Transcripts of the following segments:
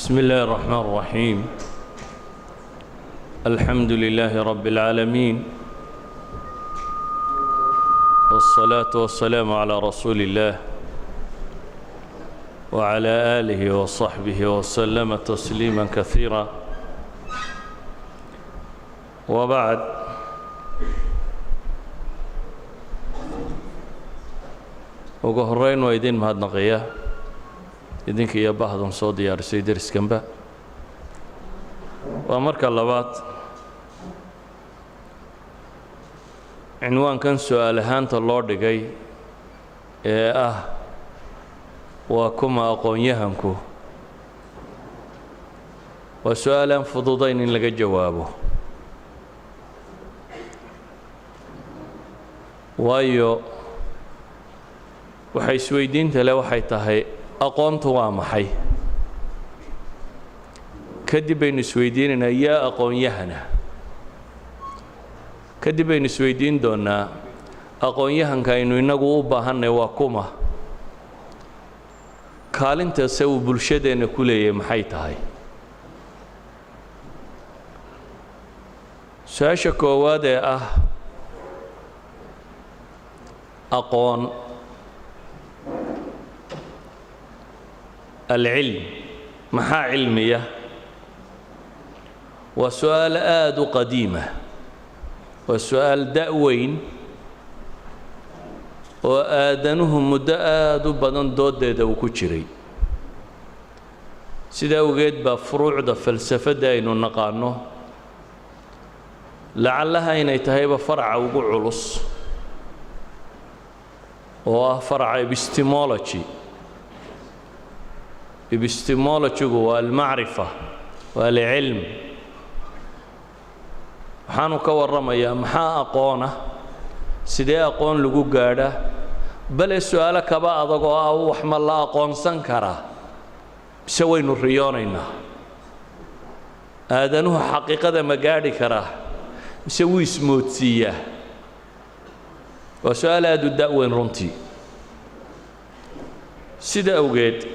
بسم الله الرحمن الرحيم، الحمد لله رب العالمين، والصلاة والسلام على رسول الله وعلى آله وصحبه وسلم تسليما كثيرا، وبعد. Ugu horeyn waa idin mahadnaqaya idinka iyo bahdan soo diyaarisay deriskanba. Waa marka labaad, cinwaankan su-aal ahaanta loo dhigay ee ah "Waa kuma aqoon-yahanku?" waa su-aal aan fududayn in laga jawaabo, waayo waxay isweydiinta le waxay tahay: aqoontu waa maxay? Kadib baynu isweydiinaynaa: yaa aqoon-yahana? Kadib baynu isweydiin doonnaa: aqoon-yahanka aynu innagu u baahannay waa kuma? Kaalintase uu bulshadeenna ku leeyahay maxay tahay? Su-aasha koowaad ee ah aqoon, alcilm, maxaa cilmiya? Waa su-aal aada u qadiima, waa su-aal da'-weyn oo aadanuhu muddo aada u badan doodeeda uu ku jiray. Sida awgeed baa furuucda falsafadda aynu naqaano lacallaha inay tahayba faraca ugu culus, oo ah faraca epistemology. Epistemologygu waa almacrifa, waa alcilm. Waxaanu ka warramayaa maxaa aqoona, sidee aqoon lagu gaadhaa, bale su-aalo kaba adag oo ah: wax ma la aqoonsan karaa mise waynu riyoonaynaa? Aadanuhu xaqiiqada ma gaadhi karaa mise wuu ismoodsiiyaa? Waa su-aal aada u da'-weyn runtii. Sida awgeed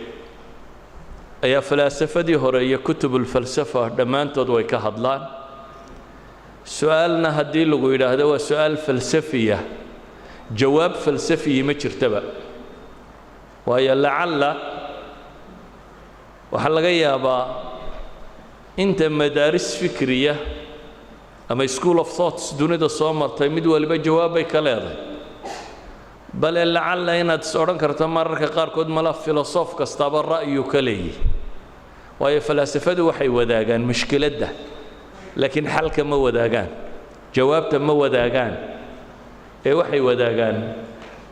ayaa falaasafadii hore iyo kutubulfalsafa dhammaantood way ka hadlaan. Su-aalna haddii lagu yidhaahdo waa su-aal falsafiya, jawaab falsafiyi ma jirtaba, waayo lacalla waxaa laga yaabaa inta madaaris fikriya ama school of thoughts dunida soo martay mid waliba jawaab bay ka leedahay. Bale lacalla inaad is odhan karto mararka qaarkood mala filosof kastaaba ra'yu ka leeyihi, waayo falaasafadu waxay wadaagaan mushkiladda, laakiin xalka ma wadaagaan, jawaabta ma wadaagaan, ee waxay wadaagaan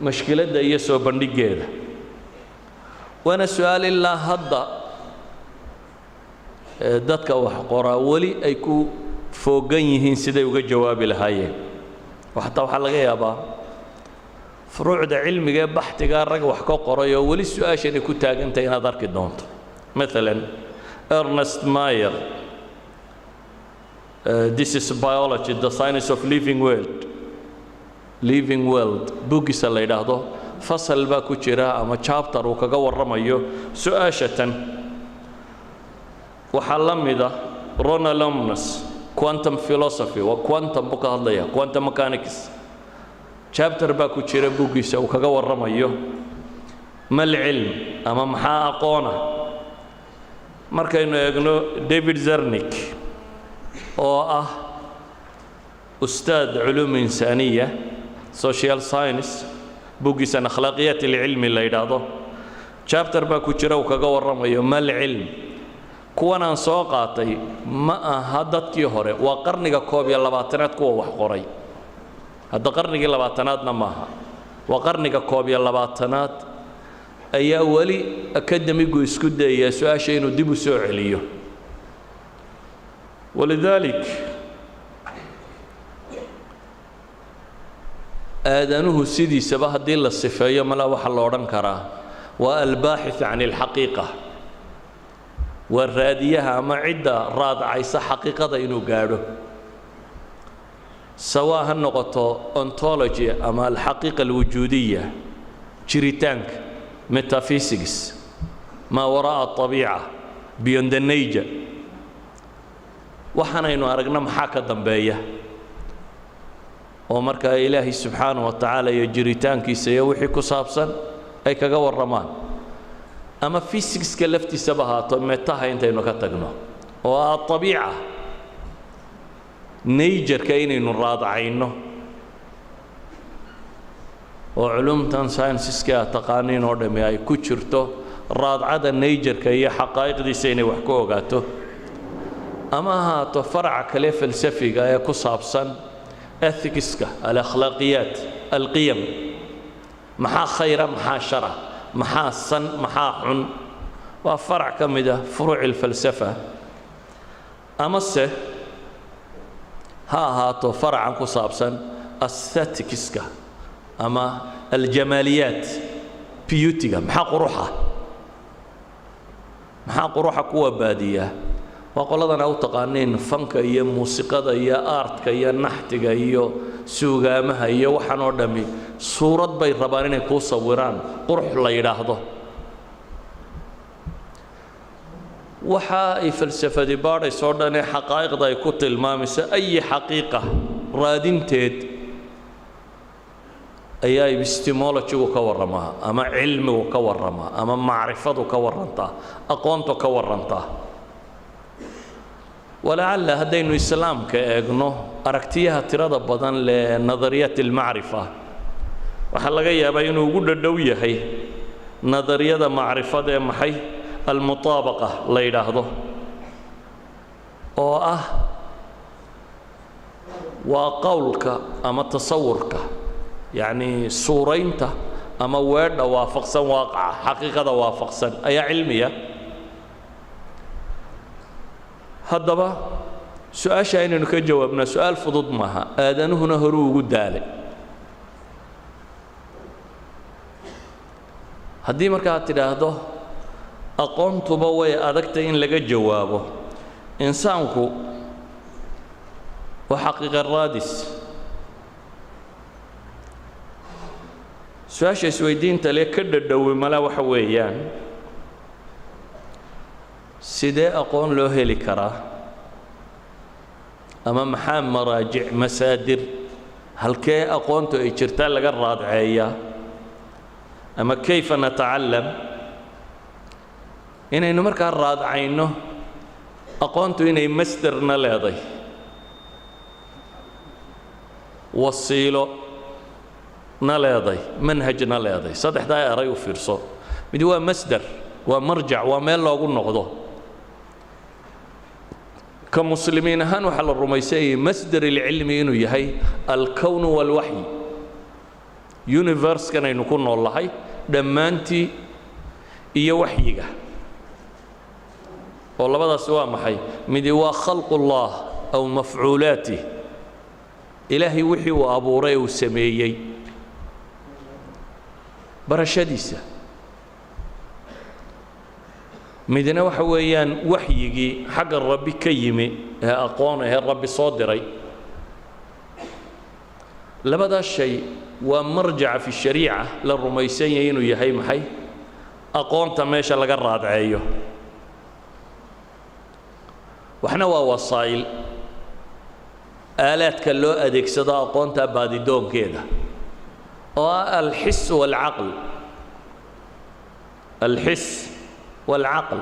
mushkiladda iyo soo bandhiggeeda. Waana su-aal ilaa hadda dadka wax qoraa weli ay ku foogan yihiin siday uga jawaabi lahaayeen. Oo xataa waxaa laga yaabaa furuucda cilmiga ee baxtigaa rag wax ka qoray oo weli su-aashanay ku taagantahay inaad arki doonto. Maalan Ernst Mayr, "This Is Biology: The Science of Living World" buuggiisa la yidhaahdo, fasal baa ku jira ama chapter uu kaga warramayo su-aasha tan. Waxaa la mida Ronald Omnes, "Quantum Philosophy", waa quantum buu ka hadlaya, quantum mechanics, chapter baa ku jira buuggiisa uu kaga warramayo mal cilm ama maxaa aqoona. Markaynu eegno David Resnik, oo ah ustaad culuum insaaniya, social science, buuggiisan "Akhlaaqiyaat alcilmi" la yidhaahdo, chapter baa ku jira uu kaga warramayo mal cilm. Kuwan aan soo qaatay ma aha dadkii hore, waa qarniga 21aad kuwa wax qoray. Hadda qarnigii 20aadna maaha, waa qarniga 21aad ayaa weli akademigu isku dayayaa su-aasha inuu dib u soo celiyo. Walidaalik aadanuhu sidiisaba haddii la sifeeyo, mala waxaa la odhan karaa waa albaaxith can alxaqiiqa, waa raadiyaha ama cidda raadcaysa xaqiiqada inuu gaadho, sawaa ha noqoto ontology ama alxaqiiqa alwujuudiya, jiritaanka, metaphysics, maa waraa'a abiica, Beyond the nature, waxaanaynu aragna maxaa ka dambeeya, oo markaa Ilaahay subxaanaه wa tacaala iyo jiritaankiisa iyo wixii ku saabsan ay kaga warramaan, ama physicska laftiisaba haato, metaha intaynu ka tagno oo ah abiica, natureka inaynu raadcayno, oo culumtan scienceska aad taqaaniin oo dhammi ay ku jirto raadcada natureka iyo xaqaa'iqdiisa inay wax ku ogaato, ama ahaato faraca kale falsafiga ee ku saabsan ethicska, alakhlaaqiyaat, alqiyam, maxaa khayra, maxaa shara, maxaa san, maxaa xun, waa farac ka mid ah furuuci alfalsafa, amase ha ahaato faracan ku saabsan aestheticska ama aljamaaliyaat, beautyga, maxaa quruxa, maxaa quruxa kuwa baadiyaa. Waa qoladan a u taqaaniin fanka iyo muusiqada iyo artka iyo naxtiga iyo suugaamaha iyo waxaan oo dhammi suurad bay rabaan inay kuu sawiraan qurux la yidhaahdo. Waxa ay falsafadi baadhayso o dhan ee xaqaa'iqda ay ku tilmaamayso, ayi xaqiiqa raadinteed ayaa epistemologygu ka warramaa, ama cilmigu ka warramaa, ama macrifadu ka warrantaa, aqoontu ka warrantaa. Walacalla haddaynu islaamka eegno aragtiyaha tirada badan leh nadariyaat almacrifa, waxaa laga yaabaa inuu ugu dhadhow yahay nadariyada macrifada ee maxay almutaabaqa la yidhaahdo, oo ah waa qowlka ama tasawurka, yacni suuraynta ama weedha waafaqsan waaqaca, xaqiiqada waafaqsan ayaa cilmiya. Haddaba su-aasha inaynu ka jawaabnaa su-aal fudud maaha, aadanuhuna horuu ugu daalay. Haddii markaa tidhaahdo aqoontuba way adagtay in laga jawaabo, insaanku waa xaqiiqa raadis. Su-aasha isweydiinta le ka dhadhowi mala waxa weeyaan, sidee aqoon loo heli karaa, ama maxaa maraajic, masaadir, halkee aqoontu ay jirtaa laga raadceeyaa, ama kayfa natacalam? Inaynu markaa raadcayno aqoontu inay masderna leeday, wasiilo na leeday, manhajna leeday. Saddexdaa eray u fiirso. Mid waa masder, waa marjac, waa meel loogu noqdo. Ka muslimiin ahaan waxaa la rumaysanyay masder ilcilmi inuu yahay alkown walwaxyi, universkan aynu ku nool nahay dhammaantii iyo waxyiga. Oo labadaasi waa maxay? Midi waa khalqullah aw mafcuulaatih, Ilaahay wixii uu abuuray uu sameeyey barashadiisa. Midna waxa weeyaan waxyigii xagga Rabbi ka yimi ee aqoon ahee Rabbi soo diray. Labadaas shay waa marjaca fi shariica la rumaysan yahay inuu yahay maxay aqoonta meesha laga raadceeyo. Waxna waa wasaa'il, aalaadka loo adeegsado aqoonta baadidoonkeeda, oo ah alxis waalcaql. Alxis waalcaql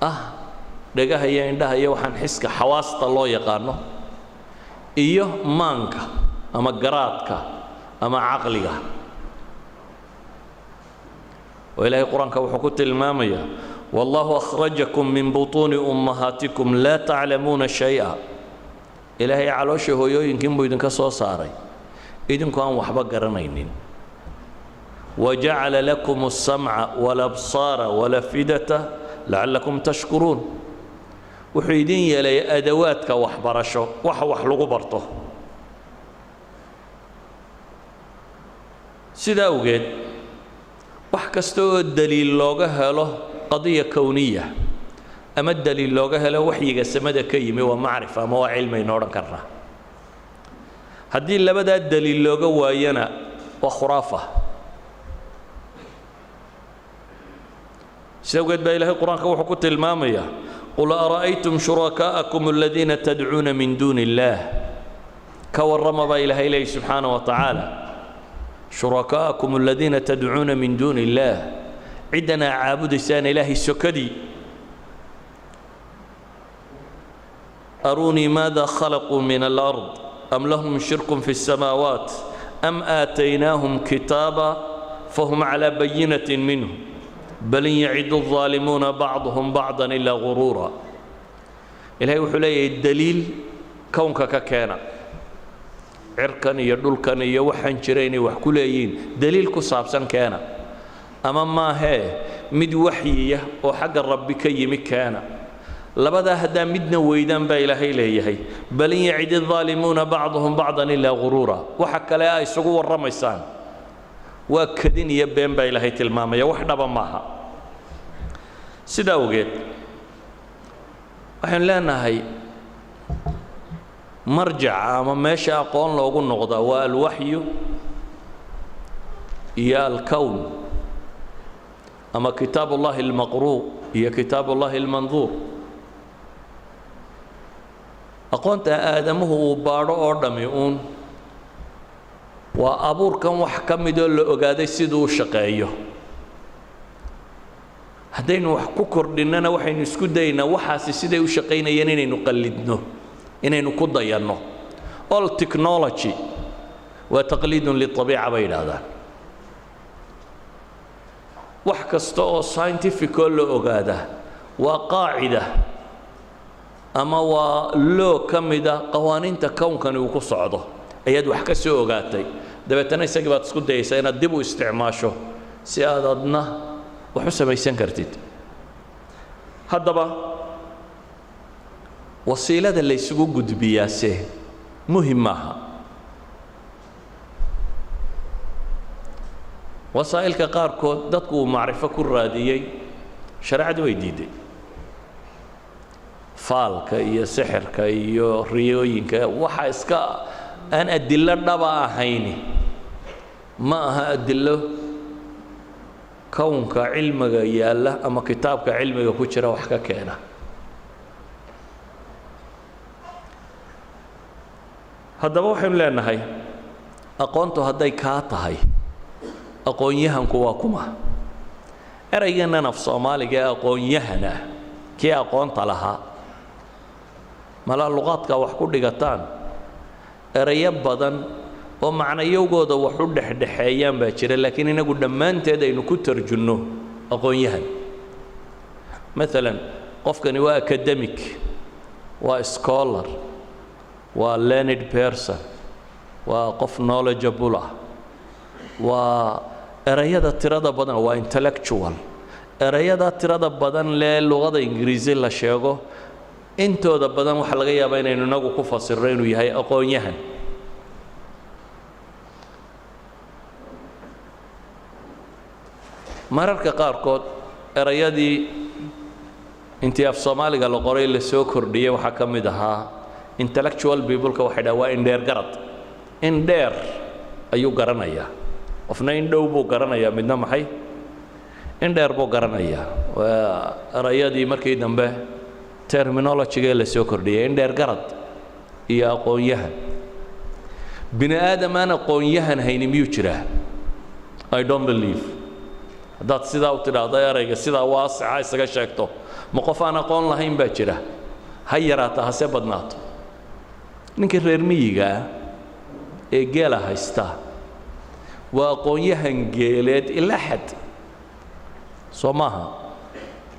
ah dhagaha iyo indhaha iyo waxaan xiska, xawaasta loo yaqaano, iyo maanka ama garaadka ama caqliga. Oo Ilaahay Qur-aanka wuxuu ku tilmaamayaa: wallahu akhrajakum min butuuni ummahaatikum laa taclamuuna shay-a. Ilaahay caloosha hooyooyinkiin buu idinka soo saaray idinku aan waxba garanaynin. Wajacala lakum الsamca wاlabsaara wاlafidata lacalakum tashkuruun. Wuxuu idin yeelay adawaadka waxbarasho, waxa wax lagu barto. Sidaa awgeed wax kasta oo daliil looga helo qadiya kowniya ama daliil looga helo waxyiga samada ka yimi waa macrifa ama waa cilmaynu odhan karnaa. Haddii labadaa daliil looga waayana waa khuraafa. Sida awgeed baa Ilaahay Qur-aanka wuxuu ku tilmaamayaa: قل أرأيتم شركاءكم الذين تدعون من دون الله. Ka warrama baa Ilaahay leeyahy subxaana wa tacaala, شركاءكم الذين تدعون من دون الله, ciddan aa caabudaysaan Ilaahay sokadii. أروني ماذا خلقوا من الأرض أم لهم شرك في السماوات أم آتيناهم كتابا فهم على بينة منه بل إن يعد الظالمون بعضهم بعضا إلا غرورا. Ilahay wuxuu leeyahay, daliil kownka ka keena, cirkan iyo dhulkan iyo waxaan jira inay wax ku leeyihiin daliil ku saabsan keena, ama maahee mid waxyiya oo xagga Rabbi ka yimi keena. Labadaa haddaa midna weydaan baa Ilaahay leeyahay, بل إن يعد الظالمون بعضهم بعضا إلا غرورا. Waxa kale a isugu warramaysaan waa kadin iyo been baa Ilaahay tilmaamaya, wax dhaba maaha. Sidaa awgeed waxaynu leenahay marjaca ama meesha aqoon loogu noqdaa waa alwaxyu iyo alkown ama كتاب الله المقروء iyo كتاب الله المنظور. Aqoonta aadamuhu uu baadho oo dhammi uun waa abuurkan wax ka midoo la ogaaday siduu u shaqeeyo. Haddaynu wax ku kordhinnana, waxaynu isku dayaynaa waxaasi siday u shaqaynayeen inaynu qallidno, inaynu ku dayanno. All technology waa تقليد للطبيعة bay yidhaahdaan. Wax kasta oo scientific oo la ogaada waa qaacida ama waa loo ka mida qawaaniinta kownkani uu ku socdo ayaad wax ka soo ogaatay, dabeetana isagii baad isku dayaysaa inaad dib u isticmaasho si aad adna wax u samaysan kartid. Haddaba wasiilada la ysugu gudbiyaase muhim maaha. Wasaa'ilka qaarkood dadku uu macrifo ku raadiyey shareecadu way diiday, faalka iyo sixirka iyo riyooyinka, waxa iska aan adilo dhaba ahayni ma aha adilo kownka cilmiga yaalla ama kitaabka cilmiga ku jira wax ka keena. Haddaba waxaynu leenahay, aqoontu hadday kaa tahay, aqoon-yahanku waa kuma? Erayganan af Soomaaliga ee aqoon-yahan ah, kii aqoonta lahaa, malaa luqaadka wax ku dhigataan, erayo badan oo macnayowgooda wax u dhexdhexeeyaan baa jira, laakiin inagu dhammaanteed aynu ku tarjunno aqoon-yahan. Maalan qofkani waa academic, waa scholar, waa learned person, waa qof knowledgeable ah, waa erayada tirada badan, waa intellectual. Erayada tirada badan lee luqada Ingiriisi la sheego intooda badan waxaa laga yaabaa inaynu inagu ku fasirno inuu yahay aqoon-yahan. Mararka qaarkood erayadii intii af Soomaaliga la qoray la soo kordhiyey waxaa ka mid ahaa intellectual people-ka waxay dhaha waa indheer garad, indheer ayuu garanayaa qofna, indhow buu garanayaa midna, maxay, indheer buu garanayaa. Waa erayadii markii dambe terminology-ga la soo kordhiyey, indheer garad iyo aqoon-yahan. Bini aadam aan aqoon-yahan hayni miyuu jiraa? I don't believe. Haddaad sidaa u tidhaahdo, erayga sidaa waasica isaga sheegto, ma qof aan aqoon lahayn baa jira? Ha yaraata hase badnaato. Ninka reer miyiga ah ee geela haysta waa aqoon-yahan geeleed ilaa xad, soo maaha?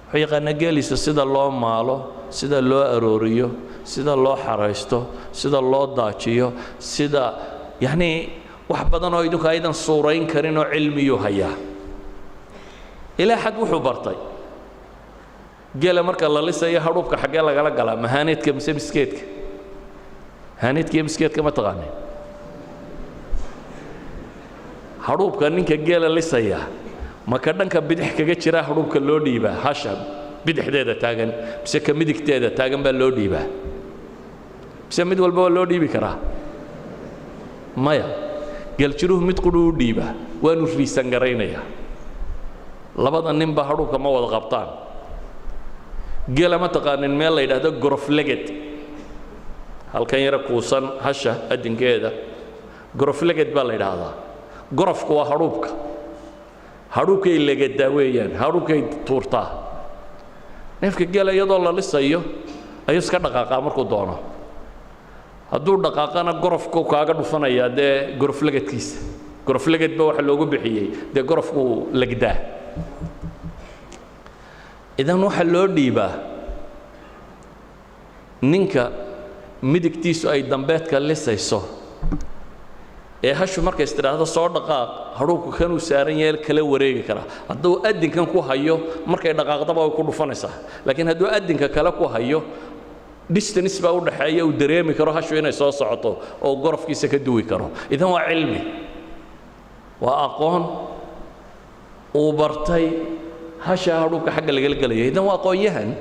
Wuxuu yaqaanaa geeliisa sida loo maalo, sida loo arooriyo, sida loo xaraysto, sida loo daajiyo, sida yacnii wax badan oo idinku aydan suurayn karin oo cilmiyuu hayaa ilaa xad. Wuxuu bartay geela marka la lisayo hadhuubka xaggee lagala galaa, mahaaneedka mise miskeedka? Haaneedka iyo miskeedka ma taqaaneen? Hadhuubka ninka geela lisaya ma ka dhanka bidix kaga jira hadhuubka loo dhiibaa, hasha bidixdeeda taagan, mise ka midigteeda taagan baa loo dhiibaa, mise mid walba waa loo dhiibi karaa? Maya, geeljiruhu mid qudhu u dhiibaa, waanu riisan garaynayaa. Labada ninba hadhuubka ma wada qabtaan. Geela ma taqaanin meel la yidhaahdo gorofleged, halkan yara kuusan hasha adinkeeda gorofleged baa la yidhaahdaa. Gorofku waa hadhuubka, hadhuubkay legedaa weeyaan, hadhuubkay tuurtaa. Neefka geela iyadoo la lisayo ayuu iska dhaqaaqaa markuu doono. Hadduu dhaqaaqana gorofku kaaga dhufanayaa dee goroflegedkiisa. Gorofleged ba waxa loogu bixiyey dee gorofku legdaa. Idan waxaa loo dhiibaa ninka midigtiisu ay dambeedka lisayso ee hashu markay is tidhaahdo soo dhaqaaq, hadhuubku kanuu saaran yahay kala wareegi karaa. Hadduu adinkan ku hayo, markay dhaqaaqdaba way ku dhufanaysaa, laakiin hadduu adinka kale ku hayo, distance baa u dhaxeeya uu dareemi karo hashu inay soo socoto oo gorofkiisa ka duwi karo. Idan waa cilmi, waa aqoon uu bartay hasha hadhuubka xagga lagala gelaya. Idan waa aqoon-yahan.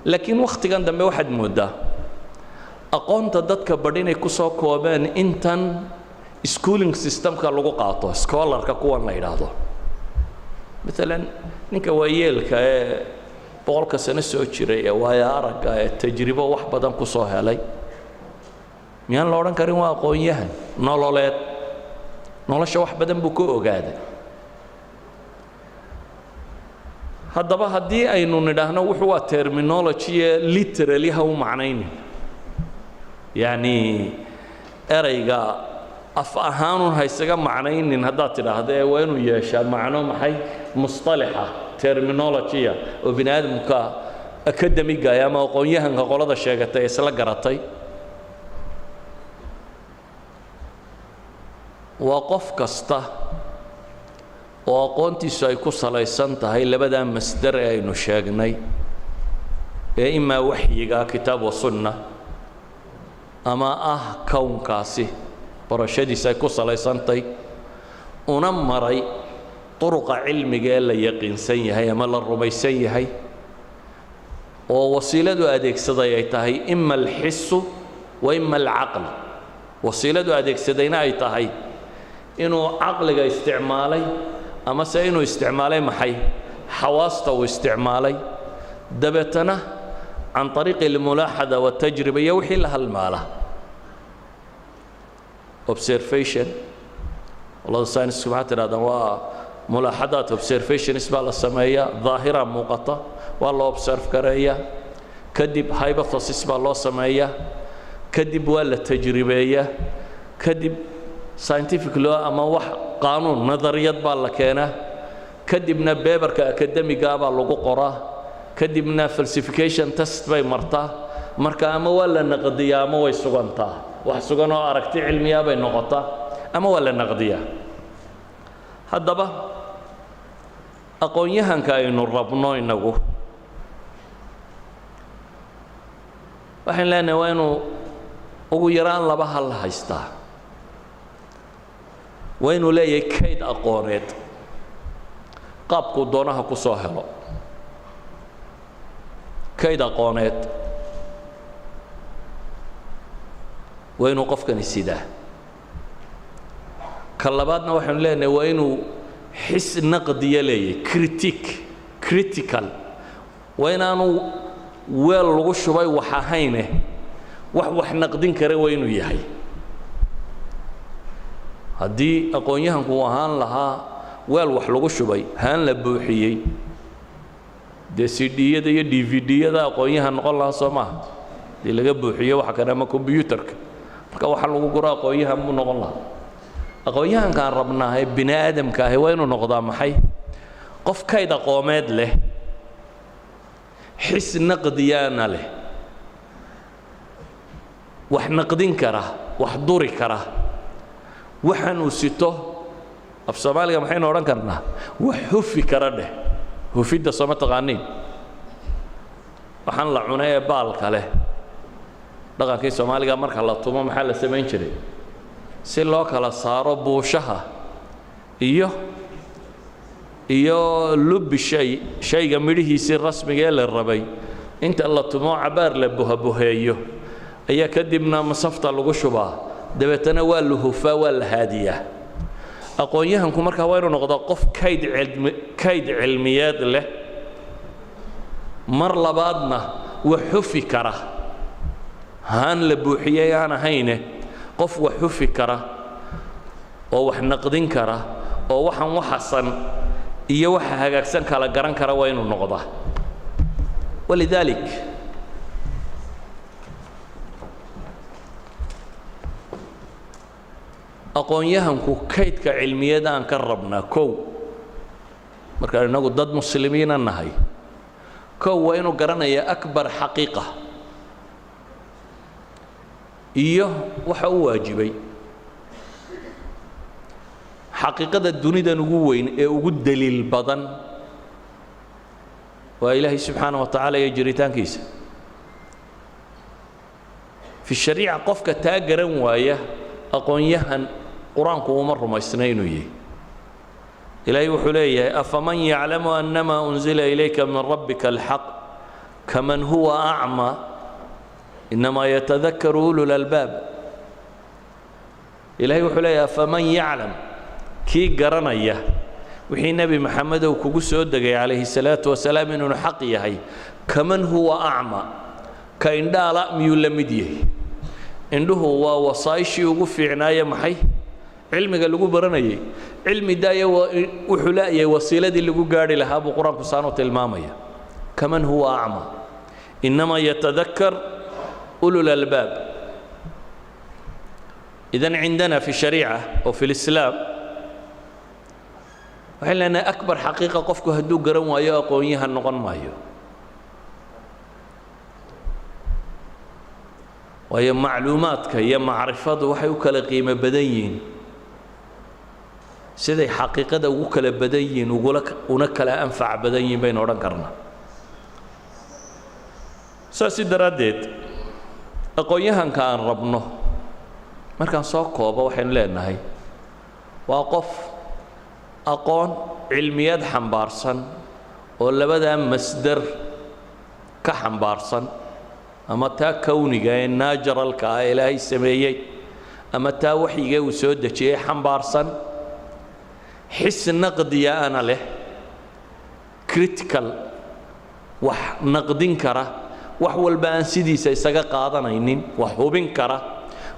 Laakiin wakhtigan dambe waxaad mooddaa aqoonta dadka badh inay ku soo koobeen intan schooling systemka lagu qaato, scholarka kuwan la yidhaahdo. Maalan ninka waayeelka ee 100ka sano soo jiray ee waayo aragga ee tajribo wax badan ku soo helay, miyaan la odhan karin waa aqoon-yahan nololeed? Nolosha wax badan buu ka ogaaday. Haddaba haddii aynu nidhaahno wuxuu waa terminology ee literally ha u macnaynin, yacni erayga af ahaanun ha isaga macnaynin haddaad tidhaahdo, ee waa inuu yeeshaa macno maxay musطalaxa terminologya oo bini aadamka academiga ama aqoon-yahanka qolada sheegatay isla garatay. Waa qof kasta oo aqoontiisu ay ku salaysan tahay labadaa masdar ee aynu sheegnay, ee imaa waxyiga kitaab wa sunna ama ah kownkaasi barashadiisa ay ku salaysantahay, una maray turuqa cilmiga ee la yaqiinsan yahay ama la rumaysan yahay, oo wasiiladu adeegsaday ay tahay ima alxisu wa ima alcaql. Wasiiladu adeegsadayna ay tahay inuu caqliga isticmaalay ama se inuu isticmaalay maxay xawaasta uu isticmaalay, dabeetana can طariiqi almulaaxada watajriba iyo wixii la halmaala, observation. Qolada saynisku maxaa tidhahdaan? Waa mulaaxadaat, observations baa la sameeyaa, daahira muuqata waa la observe gareeyaa, kadib hypothesis baa loo sameeyaa, kadib waa la tajribeeyaa, kadib scientific law ama wax qaanuun nadariyad baa la keenaa, kadibna paperka academiga baa lagu qoraa, kadibna falsification test bay martaa. Marka ama waa la naqdiyaa ama way sugantaa, wax sugan oo aragti cilmiya bay noqotaa, ama waa la naqdiyaa. Haddaba aqoon-yahanka aynu rabno innagu waxaynu leenahay waa inuu ugu yaraan laba hal haystaa. Waa inuu leeyahay kayd aqooneed, qaabkuu doonaha ku soo helo kayd aqooneed waa inuu qofkani sidaa. Ka labaadna waxaynu leenahay waa inuu xis naqdiya leeyahay, critique, critical. Waa inaanu weel lagu shubay wax ahayne, wax wax naqdin kara waa inuu yahay. Haddii aqoon-yahanku uu ahaan lahaa weel wax lagu shubay, haan la buuxiyey, dee CD-yada iyo DVD-yada aqoon-yahan noqon lahaa, soo maaha? Hadii laga buuxiyo waxa kale ama kombyuutarka marka waxa lagu guro, aqoon-yahan buu noqon lahaa. Aqoon-yahankaan rabnaa ee bini aadamka ahi waa inuu noqdaa maxay? Qof kayd aqoomeed leh, xis naqdiyaana leh, wax naqdin kara, wax duri kara. Waxaan uu sito af Soomaaliga maxaynu odhan karnaa? Wax hufi kara dheh. Hufidda sooma taqaaniin? Waxaan la cunay ee baalka leh, dhaqankii Soomaaliga marka la tumo maxaa la samayn jiray si loo kala saaro buushaha iyo lubi shay shayga midhihiisii rasmiga ee la rabay? Inta la tumo, cabaar la buhabuheeyo ayaa kadibna masafta lagu shubaa, dabeetana waa la hufaa, waa la haadiyaa. Aqoon-yahanku markaa waa inuu noqdaa qof kayd cilmi, kayd cilmiyeed leh, mar labaadna wax hufi kara, haan la buuxiyey aan ahayne, qof wax hufi kara oo wax naqdin kara oo waxan waxasan iyo waxa hagaagsan kala garan kara waa inuu noqdaa. Walidaalik aqoon-yahanku kaydka cilmiyeed aan ka rabnaa, kow, markaan innagu dad muslimiina nahay, kow waa inuu garanayaa akbar xaqiiqa iyo waxa u waajibay. Xaqiiqada dunidan ugu weyn ee ugu daliil badan waa Ilaahay subxaana wa tacaala iyo jiritaankiisa fi shariica. Qofka taa garan waaya aqoon-yahan Qur-aanku uma rumaysna inuu yahay. Ilaahay wuxuu leeyahay: afaman yaclamu anama unzila ilayka min rabbika alxaq kaman huwa acma inamaa yatadakaru ulu lalbaab. Ilaahay wuxuu leeyahay: afaman yaclam, kii garanaya wixii Nebi Maxamedow kugu soo degay calayhi salaatu wasalaam inuunu xaq yahay, kaman huwa acma, ka indhaala miyuu la mid yahay? Indhuhu waa wasaa'ishii ugu fiicnaaye maxay cilmiga lagu baranayay. Cilmi daaya wuxuu la'yahay wasiiladii lagu gaadhi lahaa buu Qur-aanku saanu tilmaamaya. Kaman huwa acma inamaa yatadakar ulul albaab. Idan cindana fi shariica oo fi lislaam waxay leenahay akbar xaqiiqa qofku hadduu garan waayo aqoon-yahan noqon maayo, waayo macluumaadka iyo macrifadu waxay u kala qiimo badan yihiin siday xaqiiqada ugu kala badan yihiin ugula una kala anfac badan yihiin baynu odhan karnaa. Saasi daraaddeed aqoon-yahanka aan rabno markaan soo koobo waxaynu leenahay waa qof aqoon cilmiyeed xambaarsan oo labadaa masdar ka xambaarsan, ama taa kowniga ee naajaralka ah Ilaahay sameeyey ama taa waxyiga uu soo dejiyey xambaarsan, xis naqdiya ana leh, critical, wax naqdin kara, wax walba aan sidiisa isaga qaadanaynin, wax hubin kara,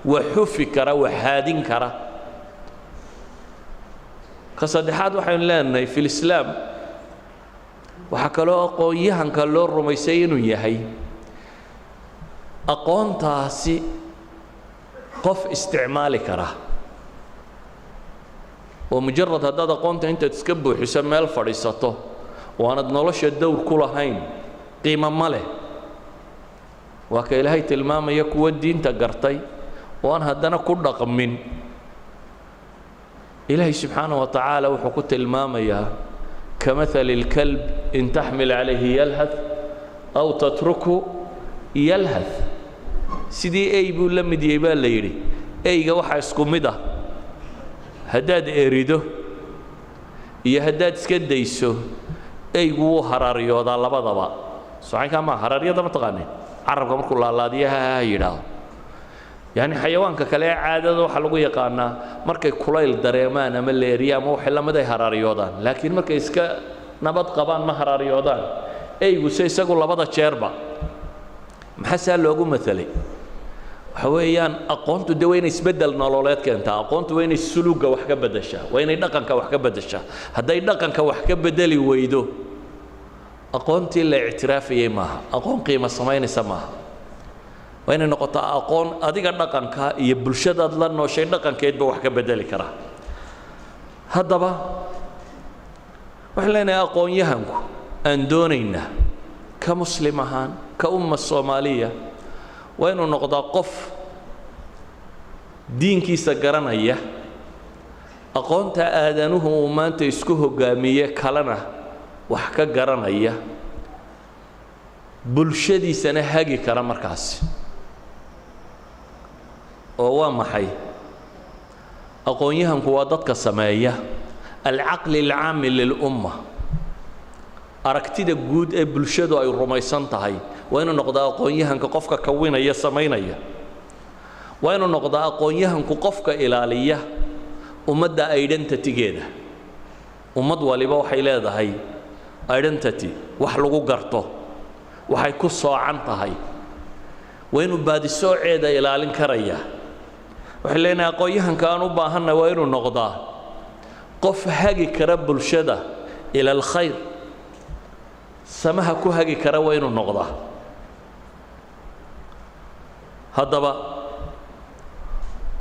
wax hufi kara, wax haadin kara. Ka saddexaad waxaynu leenahay fi lislaam waxaa kaloo aqoon-yahanka loo rumaysay inuu yahay aqoontaasi qof isticmaali kara, oo mujarad haddaad aqoonta intaad iska buuxiso meel fadhiisato oo aanad nolosha dowr ku lahayn qiimo ma leh. Waa ka Ilaahay tilmaamaya kuwa diinta gartay oo aan haddana ku dhaqmin. Ilaahay subxaanaه wa tacaala wuxuu ku tilmaamayaa kamaثali اlkalb in taxmil calayhi yalhath aw tatruku yalhath. Sidii ey buu la mid yahay baa la yidhi. Eyga waxaa isku mid ah haddaad erido iyo haddaad iska dayso, eygu wuu haraaryoodaa labadaba. Socankaa maa haraaryada ma taqaanin? Carabka markuu laalaadiyo ha yidhaahdo. Yacni xayawaanka kale ee caadada waxaa lagu yaqaanaa markay kulayl dareemaan ama leeriya ama waxay lamid ay haraaryoodaan, laakiin markay iska nabad qabaan ma haraaryoodaan. Eygu se isagu labada jeerba. Maxaa saa loogu matalay? Waxa weeyaan aqoontu de waa inay isbeddel nololeed keentaa, aqoontu waa inay suluugga wax ka beddeshaa, waa inay dhaqanka wax ka beddeshaa. Hadday dhaqanka wax ka beddeli weydo aqoontii la ictiraafayey maaha, aqoon qiimo samaynaysa maaha. Waa inay noqotaa aqoon adiga dhaqanka iyo bulshadaad la nooshay dhaqankeedba wax ka beddeli karaa. Haddaba waxaan leenahay aqoon-yahanku aan doonaynaa ka muslim ahaan ka umma soomaaliya waa inuu noqdaa qof diinkiisa garanaya, aqoonta aadanuhu uu maanta isku hoggaamiye kalena wax ka garanaya, bulshadiisana hagi kara markaasi. Oo waa maxay aqoon-yahanku? Waa dadka sameeya alcaqli alcaami lilumma, aragtida guud ee bulshadu ay rumaysan tahay. Waa inuu noqdaa aqoon-yahanka qofka kawinaya, samaynaya. Waa inuu noqdaa aqoon-yahanku qofka ilaaliya Ummadda identitygeeda, ummad waliba waxay leedahay identity, wax lagu garto, waxay ku soocan tahay. Waa inuu baadisooceeda ilaalin karaya. Waxay leenahay, aqoon-yahanka aan u baahanna waa inuu noqdaa qof hagi kara bulshada إلى الخير, samaha ku hagi kara waa inuu noqdaa. Haddaba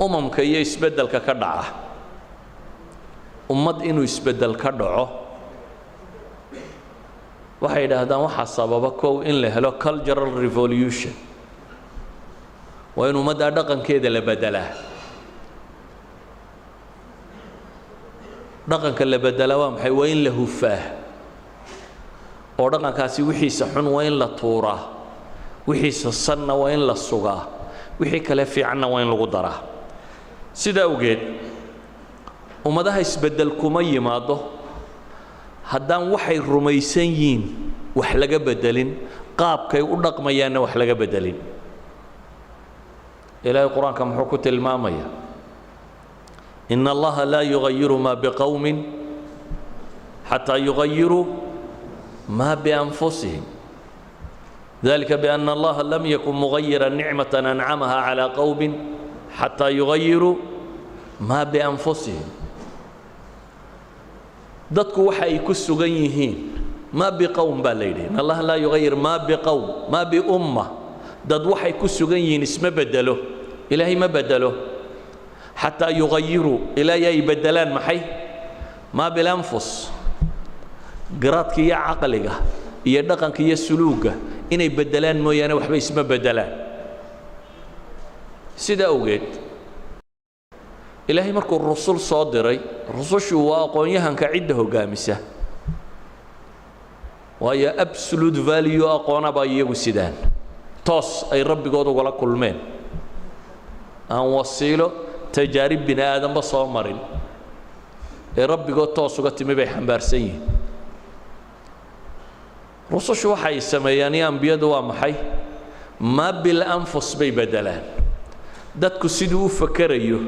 umamka iyo isbeddelka ka dhaca, ummad inuu isbeddel ka dhaco, waxay yidhaahdaan waxaa sababa kow in la helo cultural revolution. Waa in ummaddaa dhaqankeeda la beddelaa. Dhaqanka la beddelaa waa maxay? Waa in la hufaa oo dhaqankaasi wixiisa xun waa in la tuuraa, wixiisa sanna waa in la sugaa, wixii kale fiicanna waa in lagu daraa. Sida awgeed ummadaha isbeddel kuma yimaado haddaan waxay rumaysan yihiin wax laga beddelin, qaabkay u dhaqmayaanna wax laga beddelin. Ilaahay Qur-aanka muxuu ku tilmaamaya? إن الله لا يغير ما بقوم حتى يغيروا ما بأنفسهم ذلك بأن الله لم يكن مغيرا نعمة أنعمها على قوم حتى يغيروا ما بأنفسهم. Dadku waxa ay ku sugan yihiin, ما بقوم baa la yidhi, إن الله لا يغير ما بقوم, ما بأمة. Dad waxay ku sugan yihiin isma bedelo, Ilaahay ma bedelo, حتى يغيروا, ilaa ay bedelaan maxay? ما بالأنفس, garaadka iyo caqliga iyo dhaqanka iyo suluugga inay bedelaan mooyaane waxba isma bedelaan. Sida awgeed Ilaahay markuu rusul soo diray, rusushu waa aqoon-yahanka cidda hoggaamisa, waayo absolute value aqoona baa iyagu sidaan toos ay rabbigood ugala kulmeen, aan wasiilo tajaarib bini aadanba soo marin, ee rabbigood toos uga timi bay xambaarsan yihiin. Rusushu waxay sameeyaan iyo ambiyadu waa maxay? ما بالأنفس bay beddelaan. Dadku siduu u fakerayo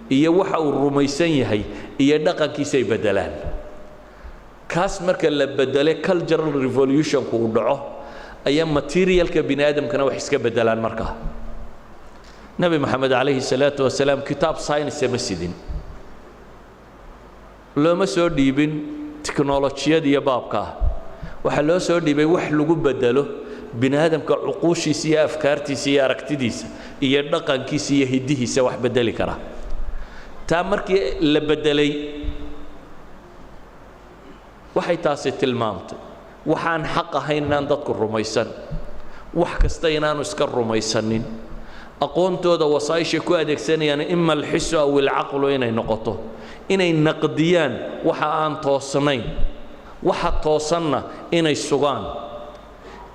iyo waxa uu rumaysan yahay iyo dhaqankiisay beddelaan. Kaas marka la bedele, cultural revolutionku uu dhaco, ayaa materialka bini aadamkana wax iska beddelaan. Markaa Nebi Moxamed عليه الصلاة والسلام kitaab science ma sidin, looma soo dhiibin tiknolojiyad iyo baabkaa. Waxaa loo soo dhiibay wax lagu bedelo bini aadamka cuquushiisa iyo afkaartiisa iyo aragtidiisa iyo dhaqankiisa iyo hiddihiisa, wax bedeli kara. Taa markii la beddelay, waxay taasi tilmaamtay waxaan xaq ahayn inaan dadku rumaysan, wax kasta inaanu iska rumaysanin, aqoontooda wasaa'ishay ku adeegsanayaan إما الحس أو العقل inay noqoto, inay naqdiyaan waxa aan toosnayn, waxa toosanna inay sugaan,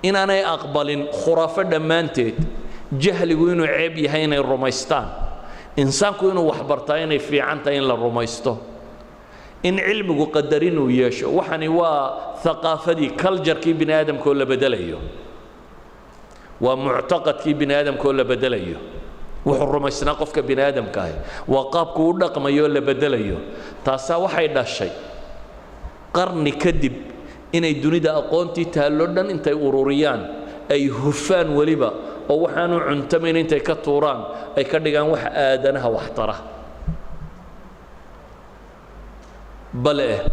inaanay aqbalin khuraafo dhammaanteed, jahligu inuu ceeb yahay inay rumaystaan, insaanku inuu waxbartaa inay fiican tahay in la rumaysto, in cilmigu qadarin uu yeesho. Waxani waa thaqaafadii, culturekii bini aadamka oo la bedelayo, waa muctaqadkii bini aadamka oo la bedelayo, wuxuu rumaysnaa qofka bini aadamka ahi, waa qaabku u dhaqmayo oo la bedelayo. Taasaa waxay dhashay qarni kadib inay dunida aqoontii taallo dhan intay ururiyaan, ay hufaan weliba, oo waxaanu cuntamayn intay ka tuuraan, ay ka dhigaan wax aadanaha waxtara. Bale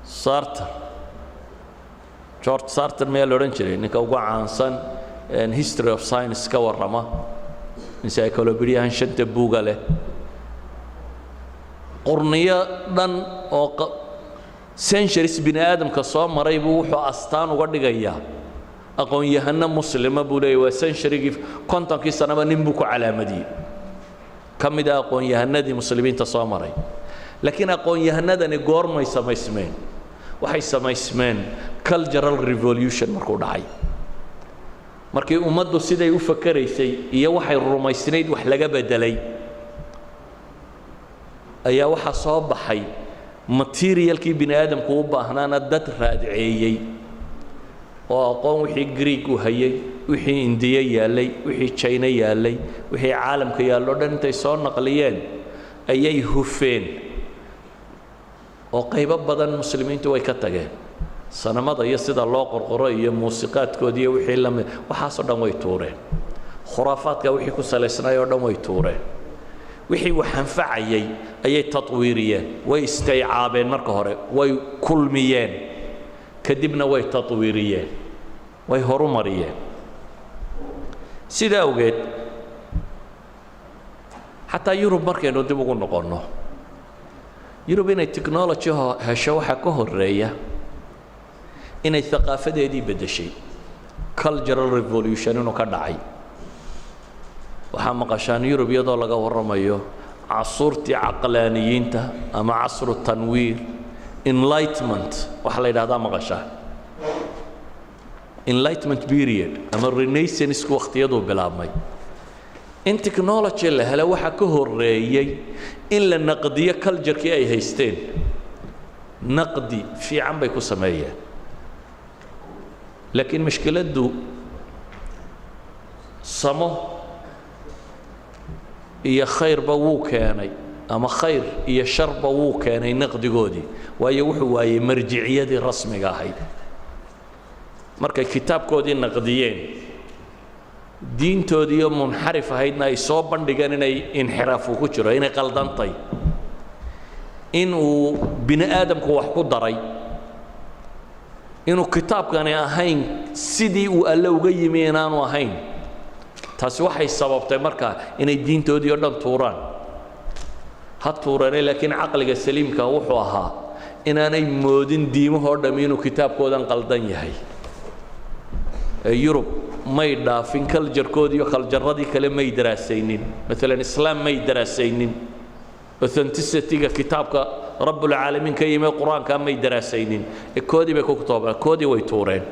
Sartre, George Sartre miyaa la odhan jiray, ninka ugu caansan history of science ka warrama, encyclopediahan shanta buuga leh, qurniyo dhan oo centuries bini aadamka soo maray buu wuxuu astaan uga dhigayaa aqoon-yahano muslima buu leeyahy. Waa centurygii, 50kii sanaba nin buu ku calaamadiyey ka mid a aqoon-yahanadii muslimiinta soo maray. Laakiin aqoon-yahanadani goormay samaysmeen? Waxay samaysmeen cultural revolution markuu dhacay, markii ummaddu siday u fakeraysay iyo waxay rumaysnayd wax laga beddelay, ayaa waxaa soo baxay materialkii bini aadamku u baahnaana dad raadceeyey oo aqoon wixii Greeg u hayay, wixii Indiya yaallay, wixii China yaallay, wixii caalamka yaallo dhan intay soo naqliyeen. Ayay hufeen oo qaybo badan muslimiintu way ka tageen, sanamada iyo sida loo qorqoro iyo muusiqaadkoodi iyo wixii la mid, waxaasoo dhan way tuureen. Khuraafaadka wixii ku salaysnaay oo dhan way tuureen. Wixii wax anfacayay ayay tatwiiriyeen. Way istaycaabeen marka hore, way kulmiyeen, kadibna way tatwiiriyeen, way horumariyeen. Sidaa awgeed xataa Yurub markaynu dib ugu noqonno, Yurub inay technology hesho waxaa ka horeeya inay thaqaafadeedii beddeshay, cultural revolution inuu ka dhacay. Waxaa maqashaan Yurub iyadoo laga warramayo casuurtii caqlaaniyiinta ama casru tanwiir, enlightenment waxaa la yidhahdaa. Maqashaan enlightenment period ama renaissance waqtiyaduu bilaabmay. In technology la helo waxaa ka horeeyey in la naqdiyo culturekii ay haysteen. Naqdi fiican bay ku sameeyeen, laakiin mushkiladdu samo iyo khayrba wuu keenay ama khayr iyo sharba wuu keenay naqdigoodii, waayo wuxuu waayey marjiciyadii rasmiga ahayd. Markay kitaabkoodii naqdiyeen, diintoodiiyo munxarif ahaydna ay soo bandhigeen inay inxiraafu ku jiro, inay qaldantay, in uu bini aadamku wax ku daray, inuu kitaabkani ahayn sidii uu Alle uga yimi inaanu ahayn, taasi waxay sababtay markaa inay diintoodii oo dhan tuuraan. Ha tuurane, laakiin caqliga saliimka wuxuu ahaa inaanay moodin diimahoo dhammi inuu kitaabkoodan qaldan yahay. Ee Yurub may dhaafin culturekoodii iyo cultureradii kale may daraasaynin. Maalan Islaam may daraasaynin, authenticity-ga kitaabka Rabbulcaalamiin ka yimi, Qur-aanka, may daraasaynin, ee koodii bay ku toobaan, koodii way tuureen.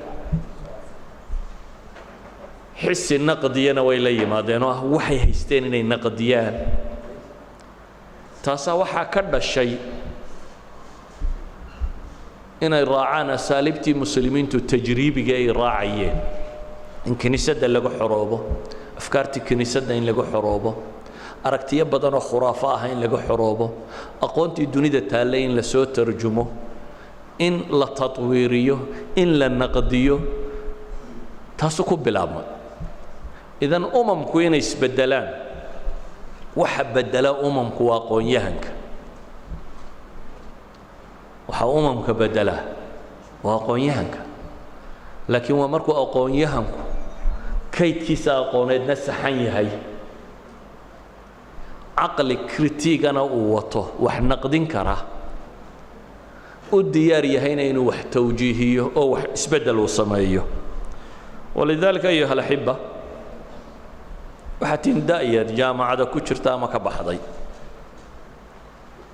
Xisi naqdiyana way la yimaadeen oo ah waxay haysteen inay naqdiyaan. Taasaa waxaa ka dhashay inay raacaan asaaliibtii muslimiintu tajriibiga ay raacayeen, in kiniisadda laga xoroobo, afkaartii kiniisadda in laga xoroobo, aragtiyo badan oo khuraafo ah in laga xoroobo, aqoontii dunida taallay in lasoo tarjumo, in la tatwiiriyo, in la naqdiyo. Taasu ku bilaabmay. Idan umamku inay isbeddelaan, waxa beddela umamku waa aqoon-yahanka. Waxaa umamka beddelaa waa aqoon-yahanka, laakiin waa markuu aqoon-yahanku kaydkiisa aqooneedna saxan yahay, caqli critiquena uu wato, wax naqdin kara, u diyaar yahayna inuu wax tawjiihiyo oo wax isbeddel uu sameeyo. ولذلك أيها الأحبة, waxaa tiin da'yar jaamacada ku jirta ama ka baxday,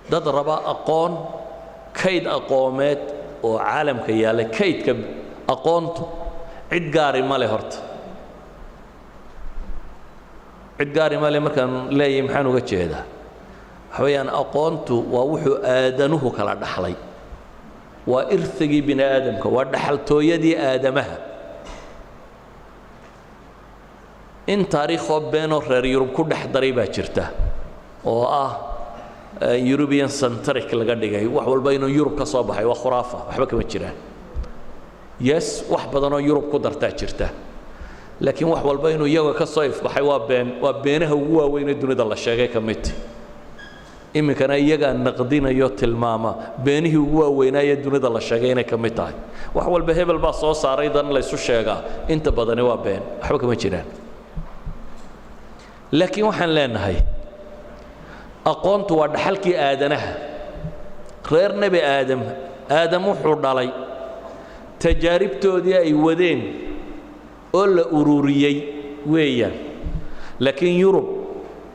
dad raba aqoon, kayd aqoomeed oo caalamka yaallay. Kaydka aqoontu cid gaari ma le horta. Cid gaari ma le markaan leeyahay, maxaan uga jeedaa? Waxa weeyaan, aqoontu waa wuxuu aadanuhu kala dhaxlay, waa irthigii bini aadamka, waa dhaxaltooyadii aadamaha. In taariikhoo beenoo reer Yurub ku dhex daray baa jirta oo ah European centric laga dhigay, wax walba inuu Yurub ka soo baxay. Waa khuraafa, waxba kama jiraan. Yes, wax badanoo Yurub ku dartaa jirta, laakiin wax walba inuu iyaga ka soo ifbaxay waa been, waa beenaha ugu waaweyn ee dunida la sheegay ka mid. Iminkana iyagaa naqdinayo, tilmaama beenihii ugu waaweynaa ee dunida la sheegay inay ka mid tahay. Wax walba hebel baa soo saaray dan laysu sheegaa, inta badani waa been, waxba kama jiraan. Laakiin waxaan leenahay aqoontu waa dhaxalkii aadanaha, reer Nebi Aadam. Aadam wuxuu dhalay tajaaribtoodii ay wadeen oo la ururiyey weeyaan. Laakiin Yurub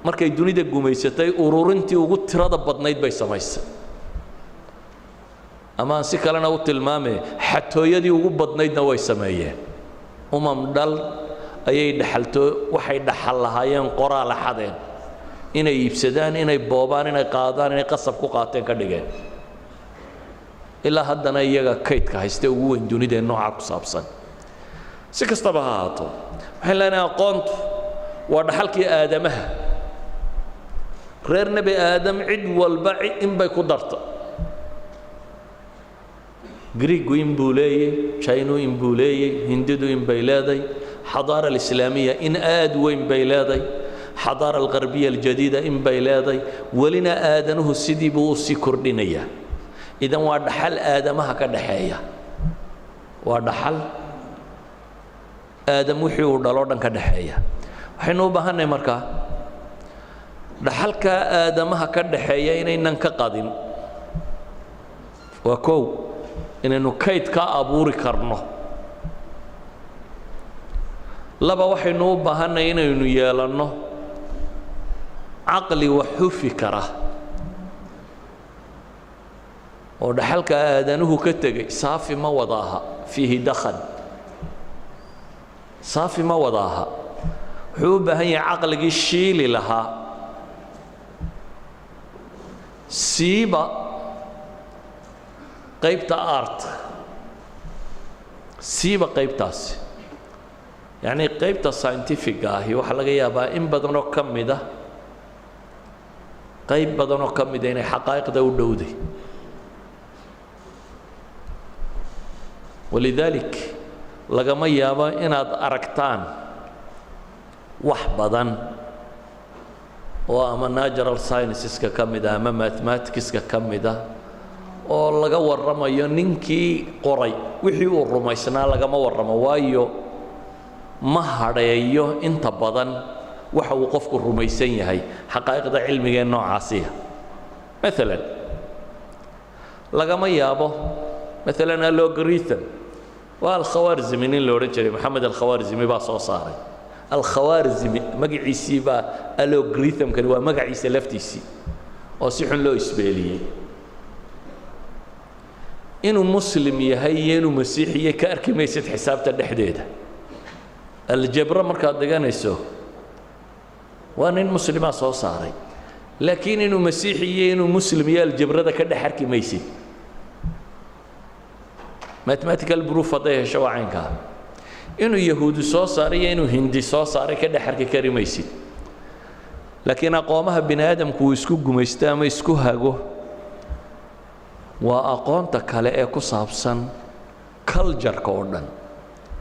markay dunida gumaysatay, ururintii ugu tirada badnayd bay samaysay, ama aan si kalena u tilmaamee, xatooyadii ugu badnaydna way sameeyeen. Umam dhal ayay dhaxaltoo, waxay dhaxal lahaayeen qoraal axadeen, inay iibsadaan, inay boobaan, inay qaadaan, inay qasab ku qaateen ka dhigeen. Ilaa haddana iyaga kaydka hayste ugu weyn dunida ee noocaa ku saabsan. Si kastaba ha ahaato, waxaan leenahay aqoontu waa dhaxalkii aadamaha. Reer Nebi Aadam cid walba in bay ku darta. Griigu in buu leeyey, Jinu in buu leeyey, Hindidu in bay leeday, xadaara alislaamiya in aad weyn bay leeday, xadaara alqarbiya aljadiida in bay leeday. Welina aadanuhu sidii buu u sii kordhinayaa. Idan waa dhaxal aadamaha ka dhaxeeya, waa dhaxal Aadam wixii uu dhaloo dhan ka dhaxeeya. Waxaynu u baahannahay markaa dhaxalkaa aadamaha ka dhaxeeya inaynan ka qadin. Waa kow, inaynu kayd ka abuuri karno. Laba, waxaynu u baahannahay inaynu yeelanno caqli wax hufi kara oo dhaxalka aadanuhu ka tegey saafi ma wada aha, fiihi dakhan, saafi ma wada aha. Wuxuu u baahan yahay caqligii shiili lahaa, siiba qaybta art, siiba qaybtaasi, yacni qaybta scientific-ga ahi. Waxaa laga yaabaa in badanoo ka mid ah, qayb badanoo ka mida, inay xaqaa'iqda u dhowday. Walidaalik lagama yaabo inaad aragtaan wax badan oo ama natural scienceska ka mid ah ama mathematicska ka mid ah oo laga warramayo ninkii qoray wixii uu rumaysnaa. Lagama warramo, waayo ma hadheeyo inta badan waxa uu qofku rumaysan yahay xaqaa'iqda cilmiga ee noocaasiya. Maalan lagama yaabo, maalan algorithm waa Alkhawaarzimi nin la odhan jiray, Maxamed Alkhawaarzimi baa soo saaray. Alkhawaarzimi magaciisii baa algorithmkani, waa magaciisa laftiisii oo si xun loo isbeeliyey. Inuu Muslim yahay iyo inuu Masiixiye ka arki maysid xisaabta dhexdeeda. Aljabra markaad dhiganayso, waa nin muslimaa soo saaray, laakiin inuu Masiixi iyo inuu Muslim iyo aljabrada ka dhex arki maysid. Mathematical proof hadday hesho waa caynkaa. Inuu Yahuudi soo saaray iyo inuu Hindi soo saaray ka dhex arki kari maysid. Laakiin aqoomaha bini aadamku uu isku gumaysto ama isku hago waa aqoonta kale ee ku saabsan culture-ka oo dhan,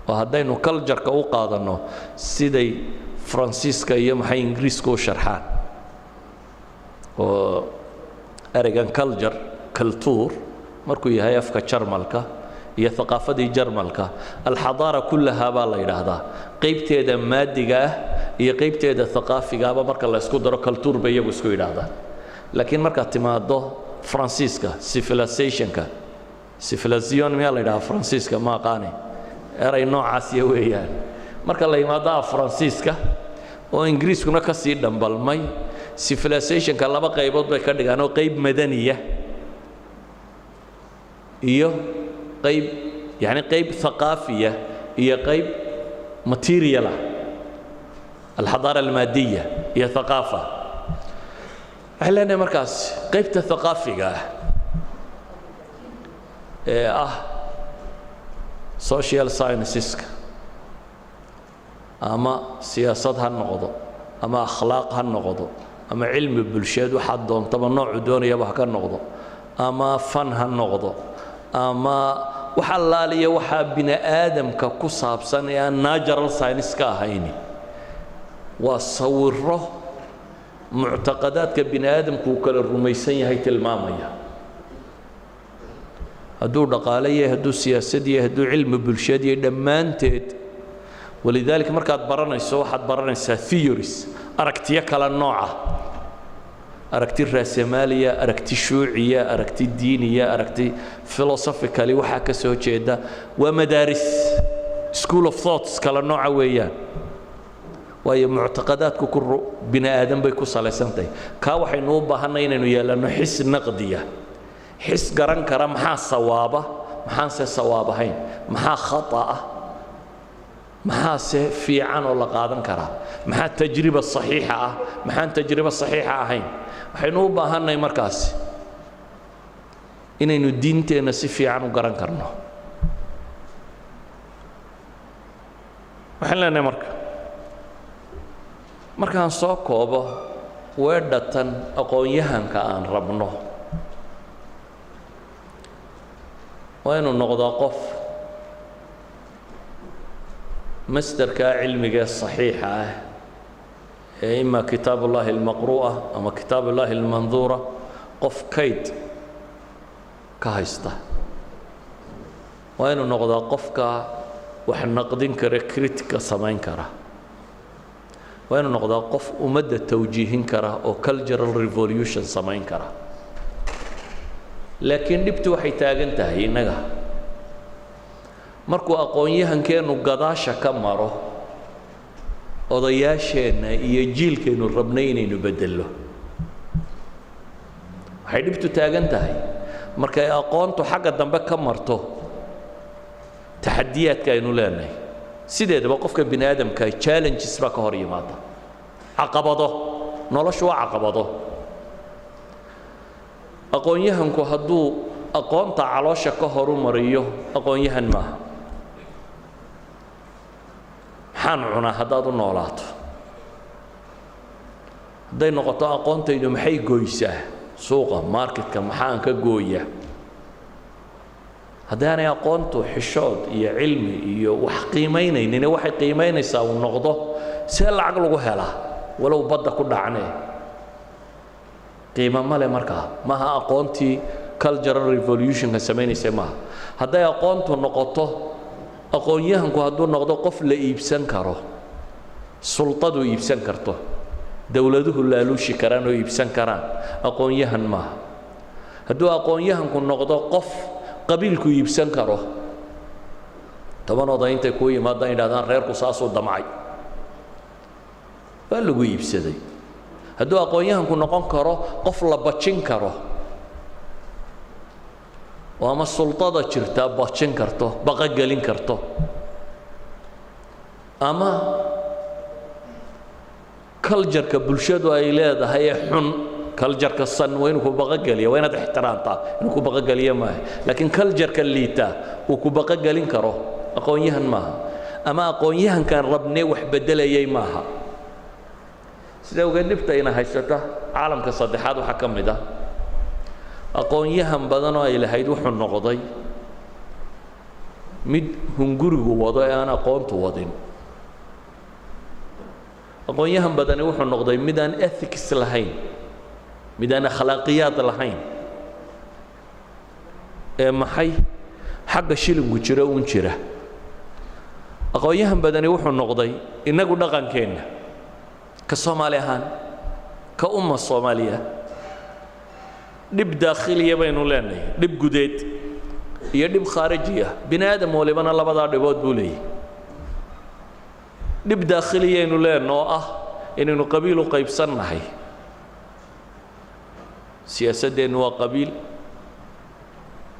oo haddaynu culture-ka u qaadanno siday Faransiiska iyo maxay Ingiriiska u sharxaan, oo ereygan culture, Kultur markuu yahay afka Jarmalka iyo thaqaafadii Jarmalka, alxadaara kullahaa baa la yidhaahdaa. Qaybteeda maadiga ah iyo qaybteeda thaqaafigaaba marka la isku daro Kultur bay iyagu isku yidhaahdaan. Laakiin markaad timaaddo Faransiiska, civilizationka, civilisation miyaa la yidhahaa Faransiiska? Ma aqaani, eray noocaasiya weeyaan. Marka la yimaado af Faransiiska oo Ingiriiskuna ka sii dhambalmay, civilizationka laba qaybood bay ka dhigaan, oo qayb madaniya iyo qayb, yani qayb thaqaafiya iyo qayb material ah, alxadaara almaadiya iyo thaqaafa. Waxay leenahay markaas qaybta thaqaafiga ah ee ah social scienceska, ama siyaasad ha noqdo ama akhlaaq ha noqdo ama cilmi bulsheed waxaad doontaba noocu doonayaba ha ka noqdo, ama fan ha noqdo, ama wax allaaliya waxaa bini aadamka ku saabsan ee aan natural science ka ahayni, waa sawiro muctaqadaadka bini aadamku uu kala rumaysan yahay tilmaamaya. Hadduu dhaqaale yahay, hadduu siyaasad yahay, hadduu cilmi bulsheed yahay, dhammaanteed. Walidaalika markaad baranayso, waxaad baranaysaa theories, aragtiyo kala nooca: aragti raasamaaliya, aragti shuuciya, aragti diiniya, aragti philosophically waxaa ka soo jeeda. Waa madaaris, school of thoughts kala nooca weeyaan, waayo muctaqadaadku ku bini aadam bay ku salaysan tahay. Kaa waxaynu u baahanay inaynu yeelanno xis naqdiya, xis garan kara maxaa sawaaba, maxaanse sawaab ahayn, maxaa khata ah, maxaase fiican oo la qaadan karaa, maxaa tajriba saxiixa ah, maxaan tajriba saxiixa ahayn. Waxaynu u baahannahay markaasi inaynu diinteenna si fiican u garan karno. Waxaan leenahay marka, markaan soo koobo Weedhatan aqoon-yahanka aan rabno waa inuu noqdaa qof masderkaa cilmigae saxiixa ah ee ima kitaab ullaahi almaqru'a ama kitaab ullaahi almanduura, qof kayd ka haysta. Waa inuu noqdaa qofka wax naqdin kara, critica samayn kara. Waa inuu noqdaa qof ummadda tawjiihin kara oo cultural revolution samayn kara. Laakiin dhibtu waxay taagan tahay innaga markuu aqoon-yahankeennu gadaasha ka maro odayaasheenna iyo jiilkaynu rabnay inaynu beddello. Waxay dhibtu taagan tahay markay aqoontu xagga dambe ka marto taxadiyaadka aynu leenahay. Sideedaba qofka bini aadamka challenges baa ka hor yimaada, caqabado. Noloshu waa caqabado. Aqoon-yahanku hadduu aqoonta caloosha ka horumariyo, aqoon-yahan maaha. Maxaan cunaa haddaad u noolaato, hadday noqoto aqoontaydu maxay goysaa suuqa marketka, maxaan ka gooyaa, haddaanay aqoontu xishood iyo cilmi iyo wax qiimaynaynin, waxay qiimaynaysaa uu noqdo see lacag lagu helaa walow badda ku dhacnee, qiimo male markaa. Maaha aqoontii cultural revolutionka samaynaysa maaha. Hadday aqoontu noqoto, aqoon-yahanku hadduu noqdo qof la iibsan karo, sultadu iibsan karto, dowladuhu laaluushi karaan oo iibsan karaan, aqoon-yahan maaha. Hadduu aqoon-yahanku noqdo qof qabiilku iibsan karo, 10 oday intay kuu yimaadaan yidhahdaan reerku saasuu damcay, waa lagu iibsaday. Hadduu aqoon-yahanku noqon karo qof la bajin karo oo ama sultada jirtaa bajin karto, baqogelin karto, ama cultureka bulshadu ay leedahay ee xun, cultureka san waa inuu ku baqogeliya, waa inaad ixtiraamtaa, inuu ku baqogeliya maaha, laakiin cultureka liita uu ku baqogelin karo, aqoon-yahan maaha, ama aqoon-yahankan rabnee wax beddelayay maaha. Sida ogeed dhibta ina haysata caalamka saddexaad waxaa ka mid ah aqoon-yahan badan oo ay lahayd wuxuu noqday mid hungurigu wado ee aan aqoontu wadin. Aqoon-yahan badani wuxuu noqday mid aan ethics lahayn, mid aan akhlaaqiyaad lahayn, ee maxay xagga shilinku jiro uun jira. Aqoon-yahan badani wuxuu noqday, innagu dhaqankeenna ka Soomaali ahaan, ka umma Soomaaliya, dhib daakhiliya baynu leenahay, dhib gudeed iyo dhib khaariji ah. Bini aadam walibana labadaa dhibood buu leeyahy. Dhib daakhiliyaynu leenno oo ah inaynu qabiil u qaybsannahay. Siyaasaddeennu waa qabiil.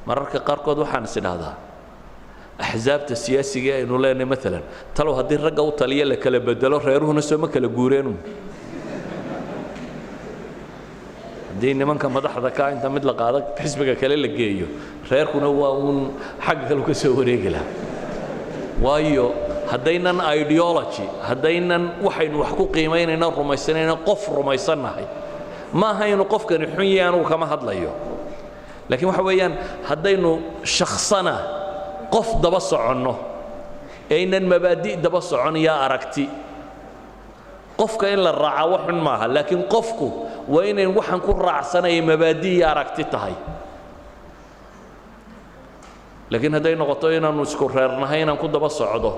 Mararka qaarkood waxaan is idhaahdaa, axsaabta siyaasiga aynu leenahay maalan, talow haddii ragga u taliya la kala bedelo, reeruhuna sooma kala guureenu? Haddii nimanka madaxda ka inta mid la qaado xisbiga kale la geeyo, reerkuna waa uun xagga kale ka soo wareegi lahaa. Waayo, haddaynan ideology, haddaynan waxaynu wax ku qiimaynayna rumaysanayna qof rumaysannahay, ma aha inuu qofkani xun yahay, anugu kama hadlayo, laakiin waxa weeyaan haddaynu shakhsana qof daba soconno ee aynan mabaadi' daba socon iyo aragti. Qofka in la raacaa wax xun maaha, laakiin qofku waa inayn waxaan ku raacsanaya mabaadi' iyo aragti tahay. Laakiin hadday noqoto inaannu isku reernahay inaan ku daba socdo,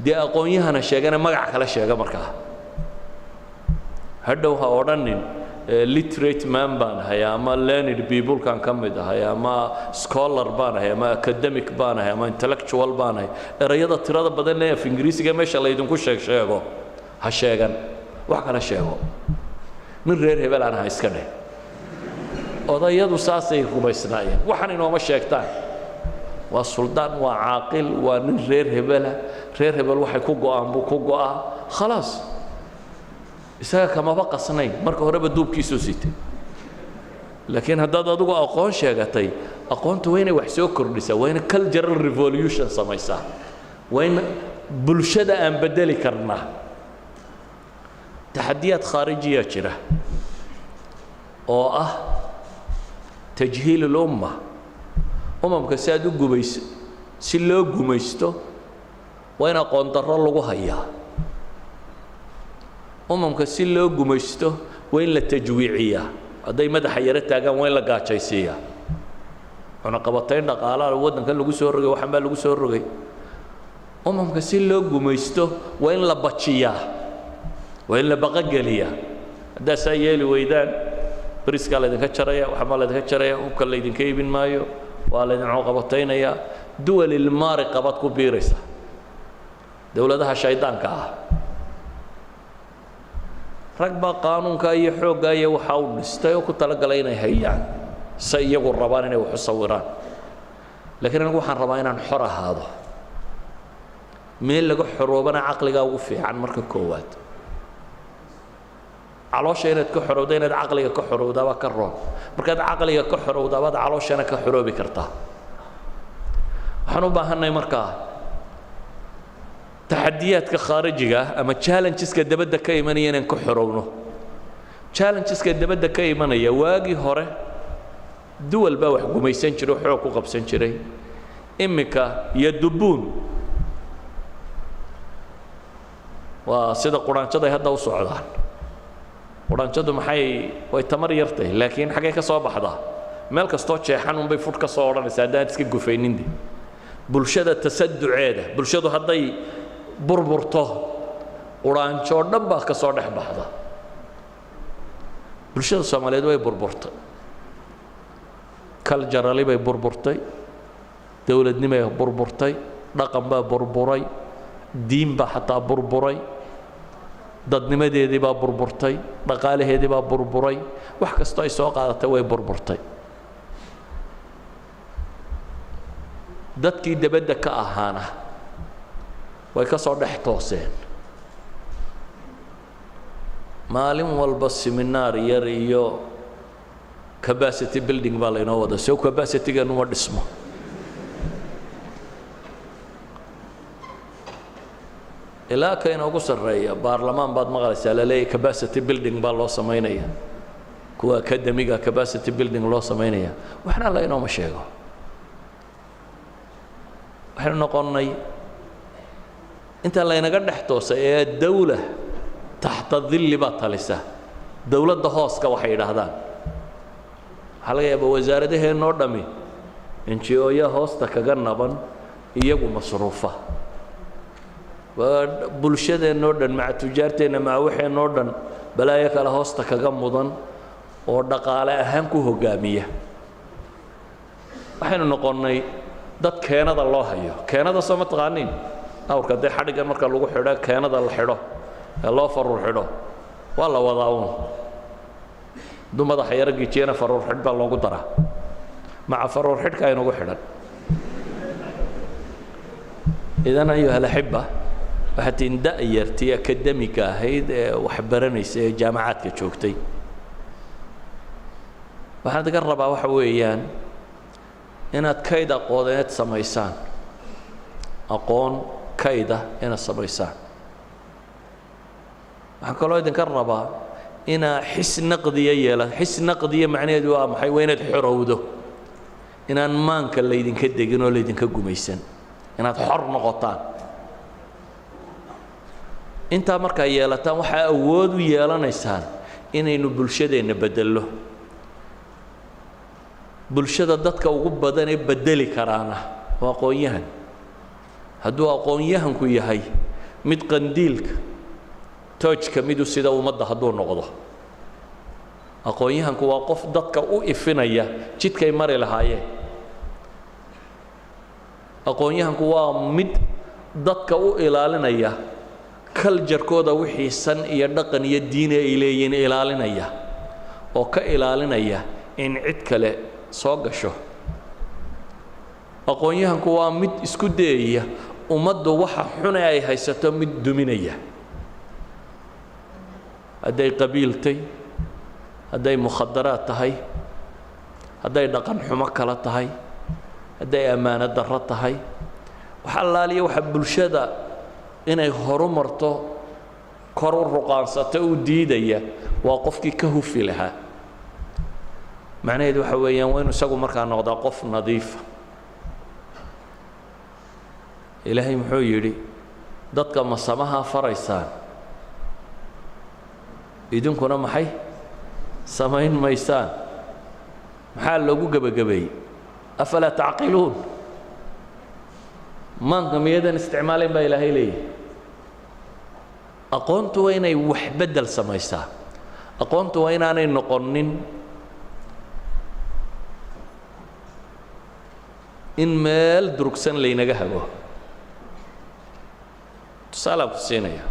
dee aqoon-yahana sheegana magac kale sheega. Markaa hadhow ha odhanin literate man baan ahay, ama learned peoplekan ka mid ahay, ama scholar baan ahay, ama academic baan ahay, ama intellectual baan ahay. Erayada tirada badan ee af Ingiriisiga meesha laydinku sheeg sheego ha sheegan, wax kale sheego. Nin reer hebel aan ahay iska dheh. Odayadu saasay rumaysnaayeen, waxan inooma sheegtaan, waa suldaan, waa caaqil, waa nin reer hebela, reer hebel waxay ku go'aan buu ku go'aa. Khalaas, isaga kamaba qasnayn, marka horeba duubkiisuu sitay. Laakiin haddaad adigu aqoon sheegatay, aqoontu waa inay wax soo kordhisaa, waa inay cultural revolution samaysaa, waa in bulshada aan beddeli karnaa. Taxadiyaad khaarijiya jira oo ah tajhiil الumma. Umamka si aad u gumayso, si loo gumaysto, waa in aqoon darro lagu hayaa. Umamka si loo gumaysto waa in la tajwiiciyaa. Hadday madaxa yaro taagaan, waa in la gaajaysiiyaa. Cunaqabatayn dhaqaalaha waddankan lagu soo rogay, waxan baa lagu soo rogay. Umamka si loo gumaysto waa in la bajiyaa, waa in la baqogeliyaa. Haddaa saa yeeli weydaan, briskaa laydinka jaraya, waxan baa laydinka jaraya, hubka laydinka iibin maayo, waa laydin cunaqabataynayaa. Duwal ilmaariqa baad ku biiraysa, dowladaha shaydaanka ah. Rag baa qaanuunka iyo xoogga iyo waxaa u dhistay oo ku talagalay inay hayaan say iyagu rabaan inay wax u sawiraan. Laakiin anigu waxaan rabaa inaan xor ahaado. Meel laga xoroobana caqligaa ugu fiican. Marka koowaad caloosha inaad ka xorowda, inaad caqliga ka xorowdaabaa ka roon. Markaad caqliga ka xorowdaabaad calooshana ka xoroobi kartaa. Waxaan u baahannahay markaa taxadiyaadka khaarijiga ah ama challengeska dabadda ka imanaya inaan ka xorowno. Challengeska dabadda ka imanaya, waagii hore duwal baa wax gumaysan jiray oo xoog ku qabsan jiray. Iminka yadubuun waa sida quraanjaday hadda u socdaan. Quraanjadu maxay? Way tamar yartay, laakiin xaggay ka soo baxdaa? Meel kastoo jeexan unbay fudh ka soo odhanaysa haddaan iska gufaynin de. Bulshada tasaduceeda, bulshadu hadday burburto, quraanjo oo dhan baa ka soo dhex baxda. Bulshada Soomaaliyeed way burburtay, culturally bay burburtay, dowladnimay burburtay, dhaqan baa burburay, diin baa xataa burburay, dadnimadeedii baa burburtay, dhaqaalaheedii baa burburay. Wax kastoo ay soo qaadatay way burburtay. Dadkii debadda ka ahaana way ka soo dhex tooseen. Maalin walba seminaar yar iyo capacity building baa laynoo wada soo. Capacity-geenu ma dhismo. Ilaa ka inoogu sarreeya baarlamaan baad maqlaysaa laleeyahy capacity building baa loo samaynaya, kuwa academiga capacity building loo samaynaya. Waxna la inooma sheego. Waxaynu noqonnay inta laynaga dhex toosay ee dawla taxta dilli baa talisa, dowladda hooska waxay yidhaahdaan. Waxaa laga yaabaa wasaaradaheennoo dhammi NGO-ya hoosta kaga naban, iyagu masruufa. Waa bulshadeennoo dhan, maca tujaarteenna, maca waxeennoo dhan, balaayo kale hoosta kaga mudan oo dhaqaale ahaan ku hoggaamiya. Waxaynu noqonnay dad keenada loo hayo. Keenada soo ma taqaaniin? Awrka dee xadhiggan marka lagu xidho, keenada la xidho ee loo faruur xidho, waa la wadaa uun. Hadduu madaxa yaro gijiyana, faruur xidh baa loogu daraa. Maca faruur xidhka aynugu xidhan. Idan, ayuha alaxiba, waxaad tihiin da'yartii akademiga ahayd ee wax baranaysa ee jaamacaadka joogtay. Waxaan idinka rabaa waxa weeyaan inaad kayd aqooneed samaysaan, aqoon kayda inaad samaysaan. Waxaan kaloo idinka rabaa inaa xis naqdiya yeela. Xis naqdiya macnaheedu waa maxay? Waa inaad xorowdo, inaan maanka laydinka degin oo laydinka gumaysan, inaad xor noqotaan. Intaa markaa yeelataan, waxaa awood u yeelanaysaan inaynu bulshadeenna beddello. Bulshada dadka ugu badan ee beddeli karaana waa aqoon-yahan. Hadduu aqoon-yahanku yahay mid qandiilka toojka midu sida ummadda hadduu noqdo, aqoon-yahanku waa qof dadka u ifinaya jidkay mari lahaayeen. Aqoon-yahanku waa mid dadka u ilaalinaya culture-kooda, wixii san iyo dhaqan iyo diini ay leeyihiin ilaalinaya oo ka ilaalinaya in cid kale soo gasho. Aqoon-yahanku waa mid isku dayaya ummaddu waxa xune ay haysato mid duminaya, hadday qabiiltay, hadday mukhadaraad tahay, hadday dhaqan xumo kale tahay, hadday ammaano darro tahay. Wax allaaliya waxa bulshada inay horu marto. Kor u ruqaansata u diidaya waa qofkii ka hufi lahaa. Macnaheedu waxa weeyaan waa inu isagu markaa noqdaa qof nadiifa. Ilaahay muxuu yidhi? Dadka ma samaha faraysaan, idinkuna maxay samayn maysaan? Maxaa loogu gebagabeeyey? أفلا تعقلون. Maanka miyadan isticmaalayn baa Ilaahay leeyahay. Aqoontu waa inay wax beddel samaysaa. Aqoontu waa inaanay noqonin in meel durugsan laynaga hago. Tusaalaan ku siinaya: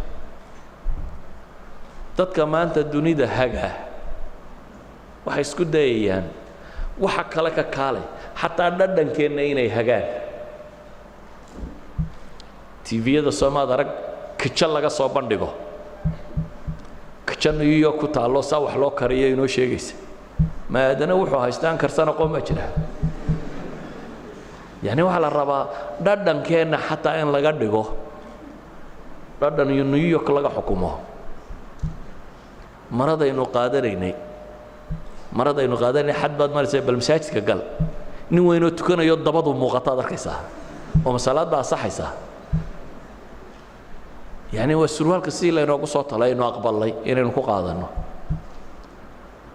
dadka maanta dunida haga waxay isku dayayaan waxa kale ka kaalay, xataa dhadhankeenna inay hagaan. TV-yada soomaad arag kijo laga soo bandhigo, kijo New York ku taallo, saa wax loo kariyo inoo sheegaysa? Maadana wuxuu haystaan karsan aqoon baa jira. Yani waxaa la rabaa dhadhankeenna xataa in laga dhigo dhadhan iyo New York laga xukumo. Maradaynu qaadanaynay, maradaynu qaadanaynay, xad baad maraysaa. Bal masaajidka gal, nin weynoo tukanayo dabadu muuqataad arkaysaa oo masalaad baa asaxaysaa. Yani waa surwaalka sidii laynoogu soo talay aynu aqbalnay inaynu ku qaadanno.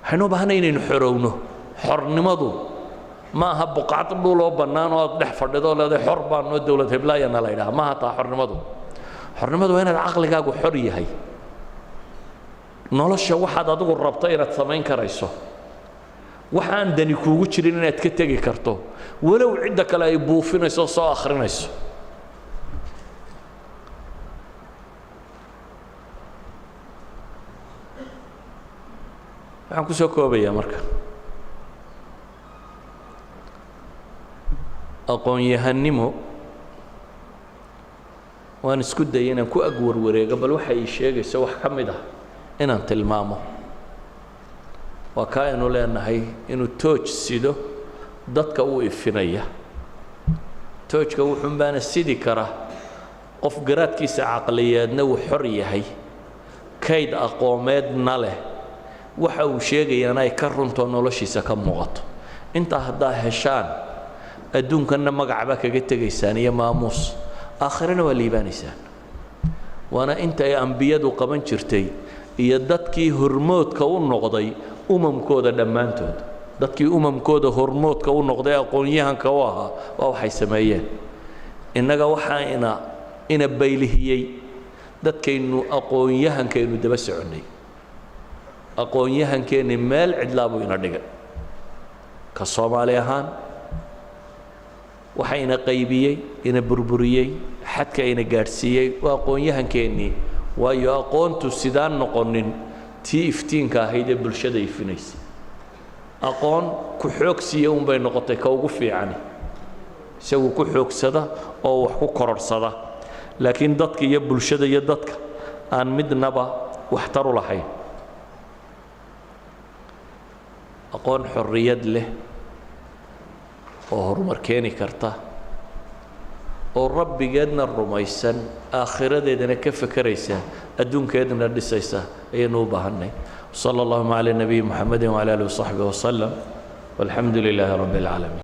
Waxaynu u baahanay inaynu xorowno. Xornimadu ma aha buqcad dhuloo bannaan oo aad dhex fadhido leedahay xor baan noo dowlad heblaayana la yidhaha. Maaha taa xornimadu. Xornimadu waa inaad caqligaagu xor yahay, nolosha waxaad adigu rabto inaad samayn karayso, waxaan dani kuugu jirin inaad ka tegi karto, walow cidda kale ay buufinayso o soo akhrinayso. Waxaan ku soo koobayaa marka, aqoon-yahanimo waan isku dayay inaan ku ag warwareego, bal waxa ii sheegayso wax ka mid ah inaan tilmaamo. Waa kaa aynu leenahay inuu tooj sido dadka u ifinaya. Toojka wuxuun baana sidi kara qof garaadkiisa caqliyeedna uu xor yahay, kayd aqoomeedna leh, waxa uu sheegayaana ay ka runtoo noloshiisa ka muuqato. Intaa haddaa heshaan, adduunkanna magacbaa kaga tegaysaan iyo maamuus, aakhirana waa liibaanaysaan. Waana inta ay ambiyadu qaban jirtay iyo dadkii hormoodka u noqday umamkooda dhammaantood. Dadkii umamkooda hormoodka u noqday, aqoon-yahanka u ahaa, waa waxay sameeyeen. Innaga waxaa ina baylihiyey dadkaynu aqoon-yahankaynu daba soconnay. Aqoon-yahankeenni meel cidlaa buu ina dhigay. Ka Soomaali ahaan waxa ina qaybiyey, ina burburiyey, xadka ina gaadhsiiyey waa aqoon-yahankeennii. Waayo, aqoontu sidaan noqonin tii iftiinka ahayd ee bulshada ifinaysay, aqoon ku xoogsiiya unbay noqotay. Ka ugu fiicani isagu ku xoogsada oo wax ku kororhsada, laakiin dadka iyo bulshada iyo dadka aan midnaba waxtar u lahayn. Aqoon xorriyad leh oo horumar keeni karta oo Rabbigeedna rumaysan, aakhiradeedana ka fekeraysa, adduunkeedna dhisaysa ayaynu u baahanay. صلى اللهم على النبي محمد وعلى آله وصحبه وسلم، والحمد لله رب العالمين.